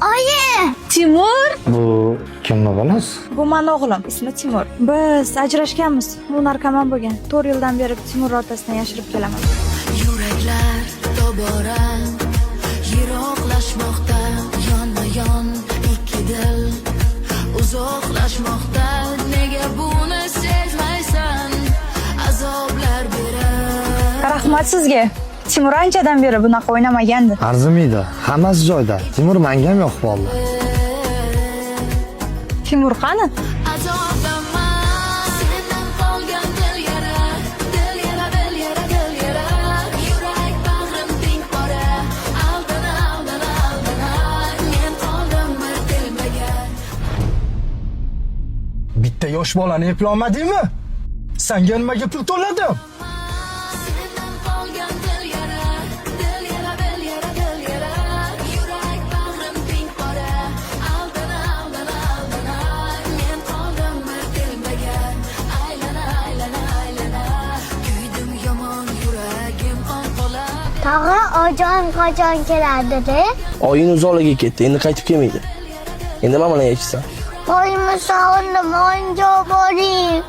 Oyi! Timur! Bu kimni bolasi? Bu mani o'g'lim, ismi Timur. Biz ajrashganmiz. U narkoman bo'lgan. 4 yildan beri Timur otasidan yashirib kelaman. Yuraklar tobora yiroqlashmoqda, yonma yon ikki dil uzoqlashmoqda. Nega buni sezmaysan, azoblar berib? Rahmat sizga. Timur anchadan beri bunaqa o'ynamagandi. Arzimaydi. Hammasi joyida. Timur menga ham yoqib qoldi. Timur qani? Azobdaman sendan qolgan dil yara, dil yara, dil yara, dil yara. Yurak bag'rim teng pora, aldana, aldana, aldana, men qoldim bir telbaga. Bitta yosh bolani eplolmadingmi? Sanga nimaga pul to'ladim? Sendan qolgan dil yara, dil yara, dil yara, dil yara. Yurak bag'rim teng pora, aldana, aldana, aldana, men qoldim bir telbaga. Aylana, aylana, aylana, kuydim yomon, yuragim qon qolar. Tog'a, ojon qachon keladi de? Oying uzoqlarga ketdi, endi qaytib kelmaydi. Endi men bilan yashaysan. Oyimni sog'indim, oyimga boring.